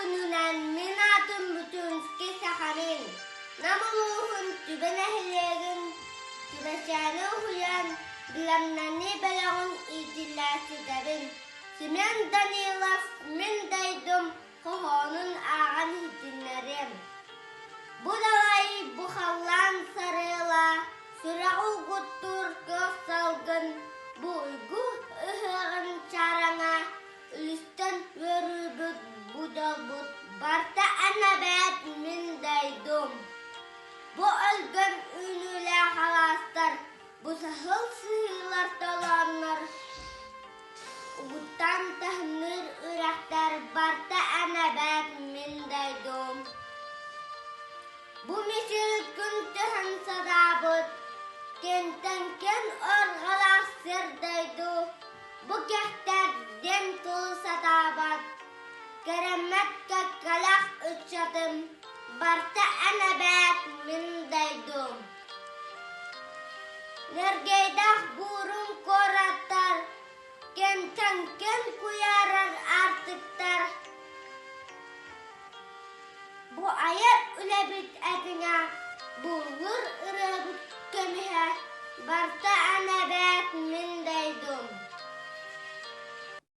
күнүнэн мин аатым Бутунский Сахамин. Нам улууһун Түбэ нэһилиэгин Түбэчээни уһуйаан Билэмнэнии бөлөҕүн иитиллээччитэбин. Семен Данилов «Мин дойдум» хоһоонун ааҕан иһитиннэриэм. Бу далай, бу халлаан сарыала, сүрэҕи угуттуур күөх салгын, бу уйгу ыһыаҕын чараҥа, Үлүстэн үөрүүбүт бу дьолбут барыта эн эбээт мин дойдум. Бу өлгөм үүнүүлээх алаастар, бу саһыл сыһыылар толооннор, угуттан таһымныыр үрэхтэр барыта эн эбээт мин дойдум. Бу мичил күн түһэн садаабыт, кэнтэн кэн орҕалаах сир дойду Бу кэхтэр диэн тыл сатаабат, кэрэммэт кэккэлэх ыччатым, барыта эн эбээт мин дойдум. Нэргэйдэх буурум куораттар, кэнтэн кэн куйаарар аартыктар. Бу айар үлэбит этиҥэ, бу